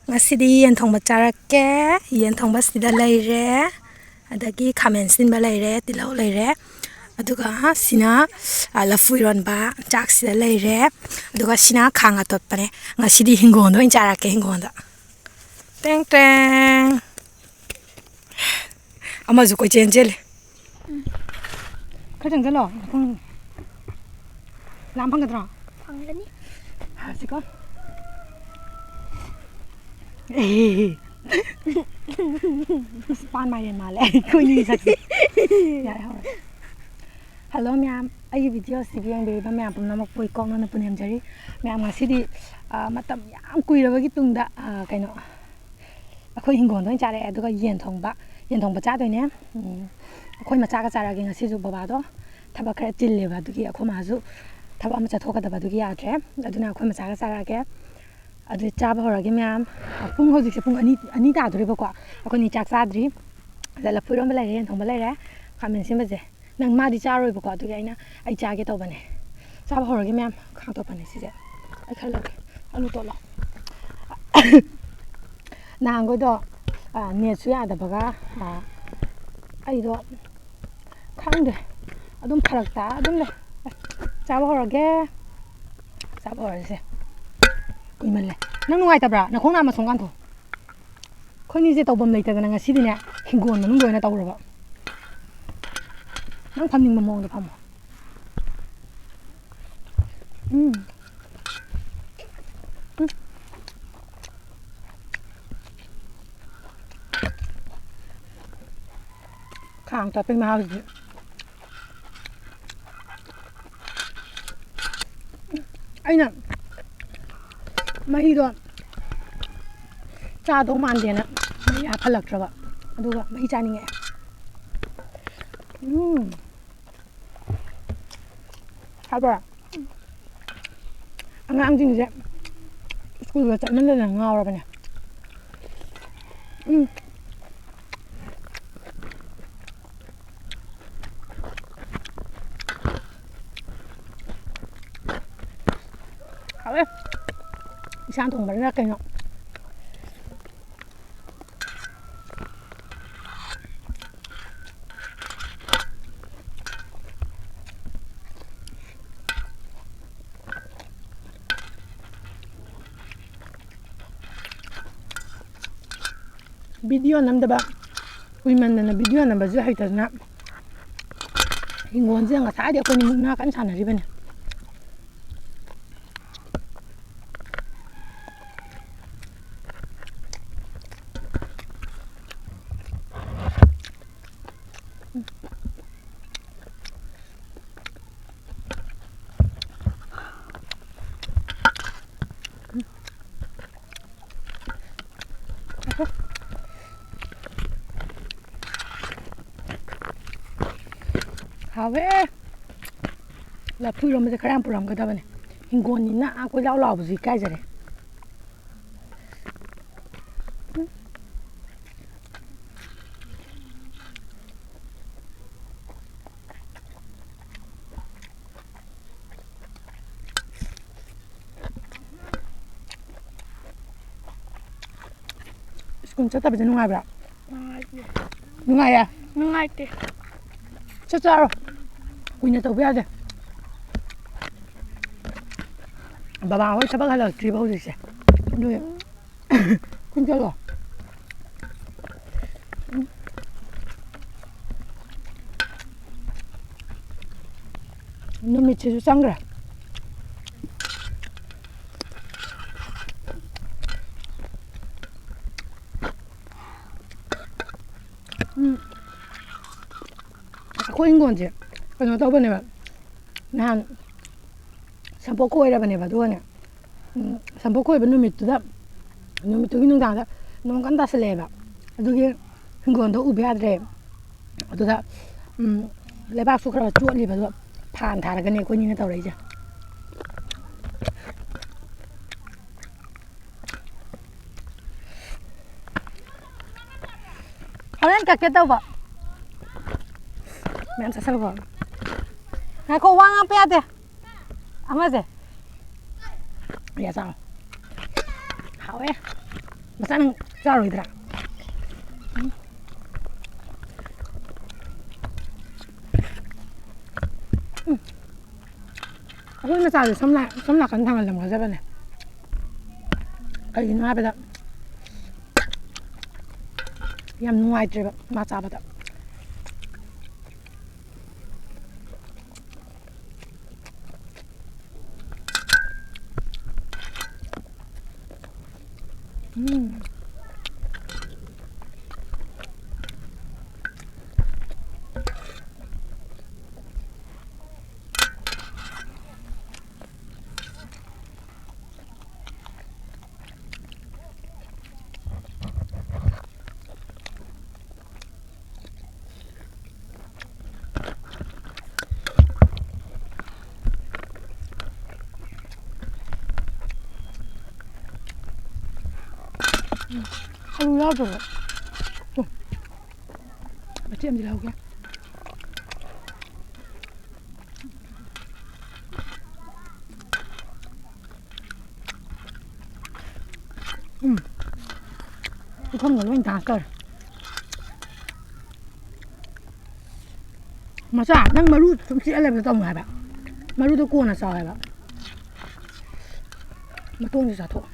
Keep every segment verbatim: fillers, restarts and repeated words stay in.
ꯉꯁꯤꯗꯤ ꯌꯦꯟ ꯊꯣꯡꯕ ꯆꯥꯔꯛꯀꯦ꯫ ꯌꯦꯟ ꯊꯣꯡꯕ ꯁꯤꯗ ꯂꯩꯔꯦ, ꯑꯗꯒꯤ ꯈꯥꯃꯦꯟ ꯑꯁꯤꯟꯕ ꯂꯩꯔꯦ, ꯇꯤꯜꯍꯧ ꯂꯩꯔꯦ, ꯑꯗꯨꯒ ꯁꯤꯅ, ꯑ, ꯂꯐꯨ ꯏꯔꯣꯟꯕ, ꯆꯥꯛꯁꯤꯗ ꯂꯩꯔꯦ, ꯑꯗꯨꯒ ꯁꯤꯅ ꯈꯥꯡ ꯑꯇꯣꯠꯄꯅꯦ꯫ ꯉꯁꯤꯗꯤ ꯍꯤꯡꯒꯣꯜꯗ ꯑꯣꯏꯅ ꯆꯥꯔꯛꯀꯦ, ꯍꯤꯡꯒꯣꯜꯗ꯫ ꯇꯦꯡ ꯇꯦꯡ꯫ ꯑꯃꯁꯨ ꯀꯣꯏꯆꯦꯟ ꯆꯦꯜꯂꯤ꯫ ꯈꯔ ꯆꯪꯁꯤꯜꯂꯣ꯫ ꯂꯥꯝ ꯐꯪꯒꯗ꯭ꯔꯣ? ꯐꯪꯒꯅꯤ꯫ ꯍꯥꯁꯤꯀꯣ꯫ ꯑꯦ꯫ ꯑꯁ, ꯄꯥꯟ ꯃꯥꯏꯔꯦꯟ ꯃꯥꯜꯂꯦ ꯑꯩꯈꯣꯏꯅꯤ ꯁꯛꯁꯦ꯫ ꯌꯥꯔꯦ, ꯍꯧꯔꯦ꯫ ꯍꯜꯂꯣ ꯃꯌꯥꯝ, ꯑꯩꯒꯤ ꯚꯤꯗꯤꯑꯣꯁꯤꯒꯤ ꯌꯦꯡꯕꯤꯔꯤꯕ ꯃꯌꯥꯝ ꯄꯨꯝꯅꯃꯛꯄꯨ ꯏꯀꯣꯛꯅꯅ ꯄꯨꯅꯦꯝꯖꯔꯤ꯫ ꯃꯌꯥꯝ, ꯉꯁꯤꯗꯤ, ꯑ, ꯃꯇꯝ ꯌꯥꯝ ꯀꯨꯏꯔꯕꯒꯤ ꯇꯨꯡꯗ, ꯑ, ꯀꯩꯅꯣ, ꯑꯩꯈꯣꯏ ꯍꯤꯡꯒꯣꯜꯗ ꯑꯣꯏꯅ ꯆꯥꯔꯛꯑꯦ꯫ ꯑꯗꯨꯒ ꯌꯦꯟ ꯊꯣꯡꯕ, ꯌꯦꯟ ꯊꯣꯡꯕ ꯆꯥꯗꯣꯏꯅꯦ꯫ ꯎꯝ, ꯑꯩꯈꯣꯏ ꯃꯆꯥꯒ ꯆꯥꯔꯛꯑꯒꯦ ꯉꯁꯤꯁꯨ꯫ ꯕꯕꯥꯗꯣ ꯊꯕꯛ ꯈꯔ ꯆꯤꯜꯂꯦꯕ, ꯑꯗꯨꯒꯤ ꯑꯩꯈꯣꯏ ꯃꯥꯁꯨ ꯊꯕꯛ ꯑꯃ ꯆꯠꯊꯣꯛꯀꯗꯕ, ꯑꯗꯨꯒꯤ ꯌꯥꯗ꯭ꯔꯦ꯫ ꯑꯗꯨꯅ ꯑꯩꯈꯣꯏ ꯃꯆꯥꯒ ꯆꯥꯔꯛꯑꯒꯦ꯫ ꯑꯗꯨ ꯆꯥꯕ ꯍꯧꯔꯒꯦ ꯃꯌꯥꯝ꯫ ꯄꯨꯡ ꯍꯧꯖꯤꯛꯁꯦ ꯄꯨꯡ ꯑꯅꯤ, ꯑꯅꯤ ꯇꯥꯗꯣꯔꯦꯕꯀꯣ꯫ ꯑꯩꯈꯣꯏꯅꯤ ꯆꯥꯛ ꯆꯥꯗ꯭ꯔꯤ꯫ ꯑꯗ ꯂꯐꯨ ꯏꯔꯣꯟꯕ ꯂꯩꯔꯦ, ꯌꯦꯟ ꯊꯣꯡꯕ ꯂꯩꯔꯦ, ꯈꯥꯃꯦꯟ ꯑꯁꯤꯟꯕꯁꯦ꯫ ꯅꯪ, ꯃꯥꯗꯤ ꯆꯥꯔꯣꯏꯕꯀꯣ, ꯑꯗꯨꯒꯤ ꯑꯩꯅ, "ꯑꯩ ꯆꯥꯒꯦ ꯇꯧꯕꯅꯦ"꯫ ꯆꯥꯕ ꯍꯧꯔꯒꯦ ꯃꯌꯥꯝ꯫ ꯈꯥꯡꯇꯣꯛꯄꯅꯦ ꯁꯤꯁꯦ꯫ ꯑꯩ ꯈꯔ ꯂꯧꯒꯦ꯫ ꯑꯂꯨ ꯇꯣꯠꯂꯣ꯫ ꯅꯍꯥꯟꯈꯣꯏꯗꯣ, ꯑ, ꯅꯦꯠꯁꯨ ꯌꯥꯗꯕꯒ, ꯑ, ꯑꯩꯗꯣ ꯈꯪꯗꯦ, ꯑꯗꯨꯝ ꯐꯔꯛ ꯇꯥ ꯑꯗꯨꯝ ꯂꯩ꯫ ꯆꯥꯕ ꯍꯧꯔꯒꯦ꯫ ꯆꯥꯕ ꯍꯧꯔꯁꯦ꯫ ꯀꯨꯏꯃꯜꯂꯦ꯫ ꯅꯪ ꯅꯨꯡꯉꯥꯏꯇꯕ꯭ꯔꯥ? ꯅꯈꯣꯡ ꯅꯥꯝꯃ ꯁꯣꯝ ꯀꯥꯟꯊꯣꯛ꯫ ꯑꯩꯈꯣꯏꯅꯤꯁꯦ ꯇꯧꯐꯝ ꯂꯩꯇꯗꯅ ꯉꯁꯤꯗꯤꯅꯦ, ꯍꯤꯡꯒꯣꯜ ꯃꯅꯨꯡꯗ ꯑꯣꯏꯅ ꯇꯧꯔꯕ꯫ ꯅꯪ ꯐꯝꯅꯤꯡꯕ ꯃꯑꯣꯡꯗ ꯐꯝꯃꯣ꯫ ꯎꯝ꯫ ꯎꯝ꯫ ꯈꯥꯡ ꯇꯞꯄꯩ ꯃꯍꯥꯎꯁꯤꯗꯤ꯫ ꯑꯩꯅ ꯃꯍꯤꯗꯣ ꯆꯥꯗꯧ ꯃꯥꯟꯗꯦꯅ ꯃꯍꯤ ꯍꯥꯞꯍꯜꯂꯛꯇ꯭ꯔꯕ, ꯑꯗꯨꯒ ꯃꯍꯤ ꯆꯥꯅꯤꯡꯉꯛꯑꯦ꯫ ꯎꯝ꯫ ꯍꯥꯏꯕ꯭ꯔꯥ? ꯑꯉꯥꯡꯁꯤꯡꯁꯦ ꯁ꯭ꯀꯨꯜꯒ ꯆꯠꯃꯟꯗꯅ ꯉꯥꯎꯔꯕꯅꯦ꯫ ꯎꯝ꯫ ꯍꯥꯎꯋꯦ꯫ ꯏꯁꯥꯅ ꯊꯣꯡꯕꯅꯤꯅ ꯀꯩꯅꯣ꯫ ꯚꯤꯗꯤꯑꯣ ꯅꯝꯗꯕ ꯀꯨꯏꯃꯟꯗꯅ ꯚꯤꯗꯤꯑꯣ ꯅꯝꯕꯁꯨ ꯍꯩꯇꯗꯅ ꯍꯤꯡꯒꯣꯜꯁꯤꯗ ꯉꯁꯥꯏꯗꯤ ꯑꯩꯈꯣꯏꯅꯤ ꯃꯨꯛꯅꯥ ꯀꯟꯅ ꯁꯥꯟꯅꯔꯤꯕꯅꯤ꯫ ꯍꯥꯎꯋꯦ꯫ ꯂꯐꯨ ꯏꯔꯣꯝꯕꯁꯦ ꯈꯔ ꯌꯥꯝ ꯄꯨꯔꯝꯒꯗꯕꯅꯦ꯫ ꯍꯤꯡꯒꯣꯜꯅꯤꯅ ꯑꯥ ꯀꯣꯏꯂꯥꯎ ꯂꯥꯎꯕꯁꯨ ꯏꯀꯥꯏꯖꯔꯦ꯫ ꯁ꯭ꯀꯨꯜ ꯆꯠꯇꯕꯁꯦ ꯅꯨꯡꯉꯥꯏꯕ꯭ꯔꯥ? ꯅꯨꯡꯉꯥꯏꯇꯦ꯫ ꯅꯨꯡꯉꯥꯏꯌꯦ? ꯅꯨꯡꯉꯥꯏꯇꯦ꯫ ꯆꯠ ꯆꯥꯔꯣ꯫ ꯀꯨꯏꯅ ꯇꯧꯕ ꯌꯥꯗꯦ꯫ ꯕꯕꯥ ꯍꯣꯏ ꯊꯕꯛ ꯍꯜꯂꯛꯇ꯭ꯔꯤꯕ ꯍꯧꯖꯤꯛꯁꯦ꯫ ꯑꯗꯨꯒꯤ ꯀꯨꯏꯅ ꯆꯠꯂꯣ꯫ ꯅꯨꯃꯤꯠꯁꯤꯁꯨ ꯆꯪꯈ꯭ꯔꯦ꯫ ꯎꯝ꯫ ꯑꯩꯈꯣꯏ ꯍꯤꯡꯒꯣꯜꯁꯦ ꯀꯩꯅꯣ ꯇꯧꯕꯅꯦꯕ, ꯅꯍꯥꯟ ꯁꯝꯄꯣꯛ ꯈꯣꯏꯔꯕꯅꯦꯕ, ꯑꯗꯨꯒꯅꯦ, ꯎꯝ, ꯁꯝꯄꯣꯛ ꯈꯣꯏꯕ ꯅꯨꯃꯤꯠꯇꯨꯗ, ꯅꯨꯃꯤꯠꯇꯨꯒꯤ ꯅꯨꯡꯗꯥꯡꯗ ꯅꯣꯡ ꯀꯟꯅ ꯇꯥꯁꯜꯂꯛꯑꯦꯕ꯫ ꯑꯗꯨꯒꯤ ꯍꯤꯡꯒꯣꯜꯗꯣ ꯎꯕ ꯌꯥꯗ꯭ꯔꯦ꯫ ꯑꯗꯨꯗ, ꯎꯝ, ꯂꯩꯕꯥꯛꯁꯨ ꯈꯔ ꯆꯣꯠꯂꯤꯕ, ꯑꯗꯣ ꯐꯥꯟ ꯊꯥꯔꯒꯅꯦ ꯑꯩꯈꯣꯏꯅꯤꯅ ꯇꯧꯔꯛꯏꯁꯦ꯫ ꯍꯣꯔꯦꯟ ꯀꯛꯀꯦ ꯇꯧꯕ꯫ ꯃꯌꯥꯝ ꯆꯥꯁꯜꯂꯨꯀꯣ꯫ ꯉꯥꯏꯈꯣ, ꯋꯥ ꯉꯥꯡꯕ ꯌꯥꯗꯦ꯫ ꯑꯃꯁꯦ꯫ ꯌꯥ ꯆꯥꯎ꯫ ꯍꯥꯎꯋꯦ꯫ ꯃꯆꯥ ꯅꯪ ꯆꯥꯔꯣꯏꯗ꯭ꯔꯥ? ꯎꯝ꯫ ꯎꯝ꯫ ꯑꯩꯈꯣꯏ ꯃꯆꯥꯁꯦ ꯁꯣꯝ ꯅꯥ-, ꯁꯣꯝ ꯅꯥꯀꯟ ꯊꯥꯡꯍꯜꯂꯝꯒꯗꯕꯅꯦ꯫ ꯀꯩꯒꯤꯅꯣ ꯍꯥꯏꯕꯗ, ꯌꯥꯝ ꯅꯨꯡꯉꯥꯏꯇ꯭ꯔꯦꯕ ꯃꯥ ꯆꯥꯕꯗ꯫ ꯎꯝ꯫ ꯑꯂꯨ ꯌꯥꯎꯗꯕ꯭ꯔꯣ? ꯎꯝ꯫ ꯃꯆꯦꯠ ꯑꯃꯗꯤ ꯂꯧꯍꯧꯒꯦ꯫ ꯎꯝ꯫ ꯄꯨꯈꯝꯗ ꯂꯣꯏ ꯗꯥꯟꯁ ꯇꯧꯔꯦ꯫ ꯃꯆꯥ, ꯅꯪ ꯃꯔꯨ ꯁꯨꯝ ꯆꯤꯛꯑ ꯂꯩꯕꯗꯣ ꯇꯧꯅꯨ ꯍꯥꯏꯕ꯫ ꯃꯔꯨꯗꯣ ꯀꯣꯟꯅ ꯆꯥꯎ ꯍꯥꯏꯕ꯫ ꯃꯇꯣꯡꯁꯨ ꯆꯥꯊꯣꯛꯑꯣ꯫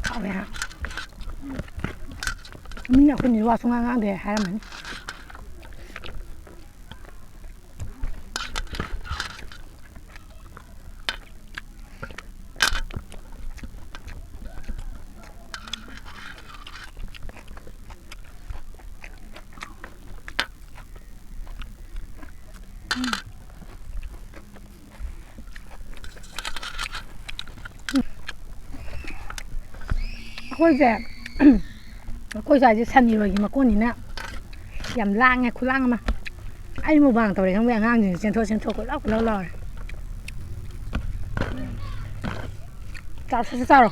ꯍꯥꯎꯋꯦ ꯍꯥ꯫ ꯃꯤꯅ ꯑꯩꯈꯣꯏꯅ ꯋꯥ ꯁꯨꯡꯉꯥꯡ ꯉꯥꯡꯗꯦ ꯍꯥꯏꯔꯝꯃꯅꯤ꯫ ꯑꯩꯈꯣꯏꯁꯦ, ꯑꯩꯈꯣꯏ ꯁ꯭ꯋꯥꯏꯁꯦ ꯁꯟ ꯏꯔꯣꯏꯒꯤ ꯃꯀꯣꯟꯅꯤꯅ ꯌꯥꯝ ꯂꯥꯡꯉꯦ, ꯈꯨꯂꯥꯡ ꯑꯃ꯫ ꯑꯩ ꯃꯨꯛꯕꯥꯡ ꯇꯧꯔꯦ ꯈꯪꯕꯩ ꯑꯉꯥꯡꯁꯤꯡꯁꯦ ꯆꯦꯟꯊꯣꯛ ꯆꯦꯟꯊꯣꯛ ꯀꯣꯏꯂꯥꯎ ꯀꯣꯏꯂꯥꯎ ꯂꯥꯎꯔꯦ꯫ ꯆꯥꯔꯣ, ꯁꯠ ꯁꯠ ꯆꯥꯔꯣ꯫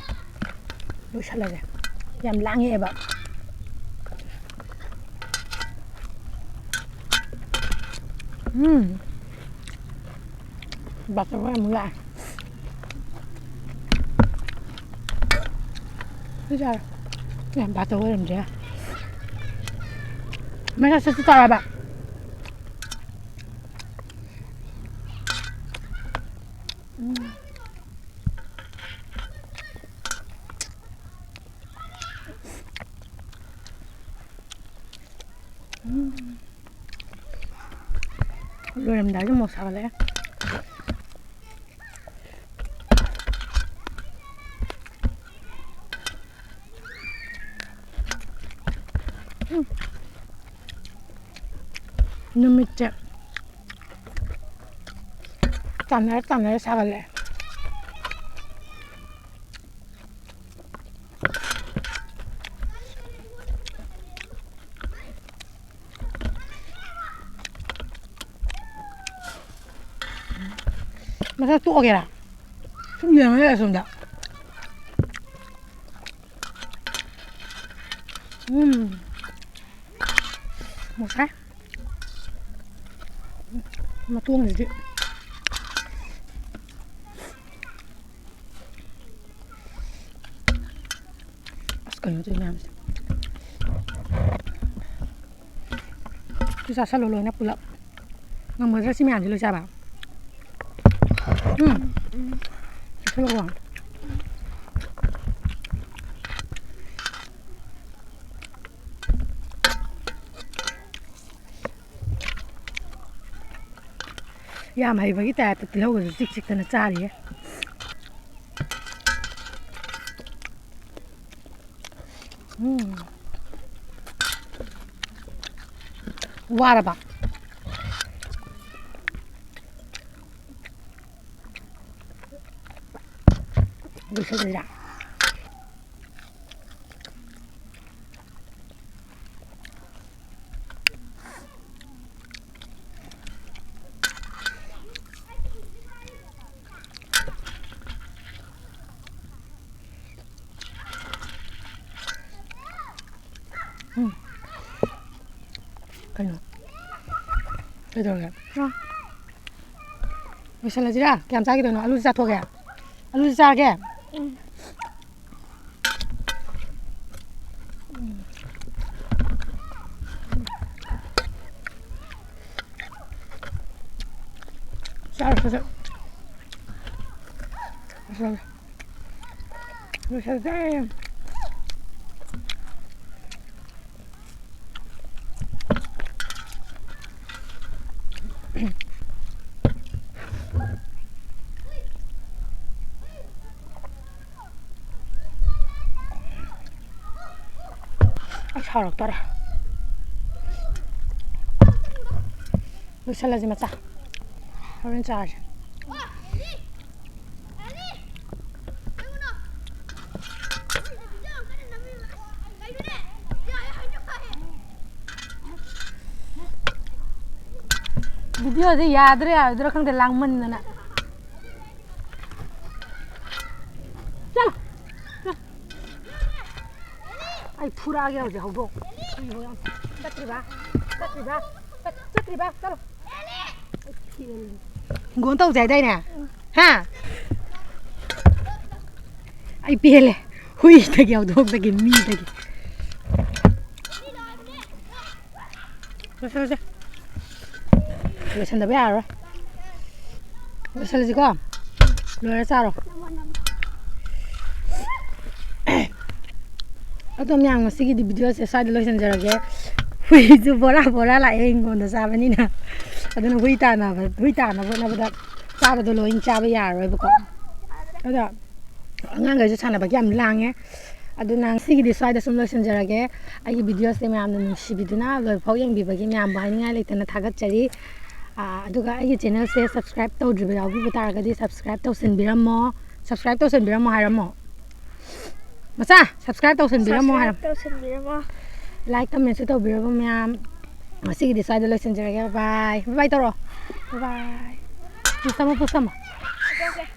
ꯂꯣꯏꯁꯜꯂꯁꯦ꯫ ꯌꯥꯝ ꯂꯥꯡꯉꯛꯑꯦꯕ꯫ ꯎꯝ꯫ ꯕꯥꯆꯧ ꯍꯣꯏ ꯑꯃꯨꯛ ꯂꯥꯛꯑꯦ꯫ ꯁꯤ ꯆꯥꯔꯣ꯫ ꯑꯦ, ꯕꯥꯆꯧ ꯑꯣꯏꯔꯝꯗ꯭ꯔꯦ꯫ ꯃꯁꯛ ꯁꯛꯁꯨ ꯇꯧꯔꯕ꯫ ꯎꯝ꯫ ꯎꯝ꯫ ꯂꯣꯏꯔꯝꯗꯥꯏꯗ ꯃꯣꯔꯣꯛ ꯁꯥꯒꯠꯂꯛꯑꯦ꯫ ꯎꯝ꯫ ꯅꯨꯃꯤꯠꯁꯦ ꯇꯥꯟꯅꯔ ꯇꯥꯟꯅꯔ ꯁꯥꯒꯠꯂꯛꯑꯦ꯫ ꯃꯁꯥ ꯇꯣꯛꯑꯒꯦꯔꯥ? ꯁꯨꯝ ꯌꯦꯡꯉ ꯂꯩꯔ ꯁꯣꯝꯗ꯫ ꯎꯝ꯫ ꯃꯣꯔꯣꯛ ꯁꯥꯏ꯫ ꯃꯇꯣꯡꯁꯤꯗꯤ꯫ ꯑꯁ, ꯀꯩꯅꯣ ꯇꯧꯔꯤ ꯃꯌꯥꯝꯁꯦ꯫ ꯁꯤ ꯆꯥꯁꯜꯂꯣ ꯂꯣꯏꯅ ꯄꯨꯂꯞ꯫ ꯉꯝꯒꯗ꯭ꯔꯥ ꯁꯤ ꯃꯌꯥꯝꯁꯤ ꯂꯣꯏ ꯆꯥꯕ? ꯎꯝ? ꯆꯥꯁꯜꯂꯣꯀꯣ꯫ ꯌꯥꯝ ꯍꯩꯕꯒꯤ ꯇꯥꯏꯞꯇ ꯇꯤꯜꯍꯧꯒꯁꯨ ꯆꯤꯛ ꯆꯤꯛꯇꯅ ꯆꯥꯔꯤꯌꯦ꯫ ꯎꯝ꯫ ꯋꯥꯔꯕ? ꯂꯣꯏꯁꯤꯜꯂꯁꯤꯔꯥ? ꯎꯝ꯫ ꯀꯩꯅꯣ? ꯀꯩꯗꯧꯔꯒꯦ? ꯑ꯫ ꯂꯣꯏꯁꯤꯜꯂꯁꯤꯔꯥ? ꯀꯌꯥꯝ ꯆꯥꯈꯤꯗꯣꯏꯅꯣ? ꯑꯂꯨꯁꯦ ꯆꯥꯊꯣꯛꯑꯒꯦ? ꯑꯂꯨꯁꯦ ꯆꯥꯔꯒꯦ? ꯎꯝ꯫ ꯆꯥꯔꯣ, ꯁꯠ ꯁꯠ꯫ ꯂꯣꯏꯁꯤꯜꯂꯒꯦ꯫ ꯂꯣꯏꯁꯤꯜꯂꯁꯦ꯫ ꯑꯩ ꯁꯥꯎꯔꯛꯇꯣꯔꯦ꯫ ꯂꯣꯏꯁꯜꯂꯁꯤ ꯃꯆꯥ꯫ ꯍꯣꯔꯦꯟ ꯆꯥꯔꯁꯤ꯫ ꯚꯤꯗꯤꯑꯣꯁꯦ ꯌꯥꯗ꯭ꯔꯥ ꯌꯥꯔꯣꯏꯗ꯭ꯔꯥ ꯈꯪꯗꯦ, ꯂꯥꯡꯃꯟꯗꯅ꯫ ꯆꯠꯂꯣ꯫ ꯆꯠꯂꯣ꯫ ꯑꯩ ꯐꯨꯔꯛꯑꯒꯦ ꯍꯧꯖꯤꯛ ꯍꯧꯗꯣꯡ꯫ ꯆꯠꯇ꯭ꯔꯤꯕ? ꯆꯠꯇ꯭ꯔꯤꯕ? ꯆꯠ-, ꯆꯠꯇ꯭ꯔꯤꯕ? ꯆꯠꯂꯣ꯫ ꯍꯤꯡꯒꯣꯜ ꯇꯧꯁꯦ ꯍꯥꯏꯗꯥꯏꯅꯦ? ꯍꯥ? ꯑꯩ ꯄꯦꯜꯂꯦ꯫ ꯍꯨꯏꯗꯒꯤ, ꯍꯧꯗꯣꯡꯗꯒꯤ, ꯃꯤꯗꯒꯤ꯫ ꯂꯣꯏꯁꯜꯂꯁꯦ꯫ ꯂꯣꯏꯁꯟꯗꯕ ꯌꯥꯔꯔꯣꯏ꯫ ꯂꯣꯏꯁꯜꯂꯁꯤꯀꯣ? ꯂꯣꯏꯔ ꯆꯥꯔꯣ꯫ ꯑꯗꯣ ꯃꯌꯥꯝ, ꯉꯁꯤꯒꯤꯗꯤ ꯚꯤꯗꯤꯑꯣꯁꯦ ꯁ꯭ꯋꯥꯏꯗ ꯂꯣꯏꯁꯤꯟꯖꯔꯒꯦ꯫ ꯍꯨꯏꯁꯨ ꯕꯣꯔꯥ ꯕꯣꯔꯥ ꯂꯥꯛꯑꯦ ꯍꯤꯡꯒꯣꯜꯗ ꯆꯥꯕꯅꯤꯅ꯫ ꯑꯗꯨꯅ ꯍꯨꯏ ꯇꯥꯟꯅꯕ, ꯍꯨꯏ ꯇꯥꯟꯅꯕ ꯍꯣꯠꯅꯕꯗ ꯆꯥꯕꯗꯣ ꯂꯣꯏ ꯆꯥꯕ ꯌꯥꯔꯔꯣꯏꯕꯀꯣ꯫ ꯑꯗꯣ ꯑꯉꯥꯡꯈꯩꯁꯨ ꯁꯥꯟꯅꯕꯒꯤ ꯌꯥꯝ ꯂꯥꯡꯉꯦ꯫ ꯑꯗꯨꯅ ꯉꯁꯤꯒꯤꯗꯤ ꯁ꯭ꯋꯥꯏꯗ ꯁꯨꯝ ꯂꯣꯏꯁꯤꯟꯖꯔꯒꯦ꯫ ꯑꯩꯒꯤ ꯚꯤꯗꯤꯑꯣꯁꯦ ꯃꯌꯥꯝꯅ ꯅꯨꯡꯁꯤꯕꯤꯗꯨꯅ ꯂꯣꯏꯐꯥꯎ ꯌꯦꯡꯕꯤꯕꯒꯤ ꯃꯌꯥꯝꯕꯨ ꯍꯥꯏꯅꯤꯡꯉꯥꯏ ꯂꯩꯇꯅ ꯊꯥꯒꯠꯆꯔꯤ꯫ ꯑꯥ, ꯑꯗꯨꯒ ꯑꯩꯒꯤ ꯆꯦꯅꯦꯜꯁꯦ ꯁꯕꯁꯀ꯭ꯔꯥꯏꯕ ꯇꯧꯗ꯭ꯔꯤꯕ ꯌꯥꯎꯕꯤꯕ ꯇꯥꯔꯒꯗꯤ ꯁꯕꯁꯀ꯭ꯔꯥꯏꯕ ꯇꯧꯁꯤꯟꯕꯤꯔꯝꯃꯣ꯫ ꯁꯕꯁꯀ꯭ꯔꯥꯏꯕ ꯇꯧꯁꯤꯟꯕꯤꯔꯝꯃꯣ ꯍꯥꯏꯔꯝꯃꯣ꯫ ꯃꯆꯥ, ꯁꯕꯁꯀ꯭ꯔꯥꯏꯕ ꯇꯧꯁꯤꯟꯕꯤꯔꯝꯃꯣ ꯍꯥꯏꯔꯝꯃꯣ꯫ ꯁꯕꯁꯀ꯭ꯔꯥꯏꯕ ꯇꯧꯁꯤꯟꯕꯤꯔꯝꯃꯣ꯫ ꯂꯥꯏꯛ, ꯀꯃꯦꯟꯁꯨ ꯇꯧꯕꯤꯔꯝꯃꯣ ꯃꯌꯥꯝ꯫ ꯉꯁꯤꯒꯤꯗꯤ ꯁ꯭ꯋꯥꯏꯗ ꯂꯣꯏꯁꯤꯟꯖꯔꯒꯦ꯫ ꯕꯥꯏ ꯕꯥꯏ꯫ ꯕꯥꯏ ꯕꯥꯏ ꯇꯧꯔꯣ꯫ Bye bye. ꯄꯨꯁꯝꯃꯣ, ꯄꯨꯁꯝꯃꯣ꯫ Okay, okay.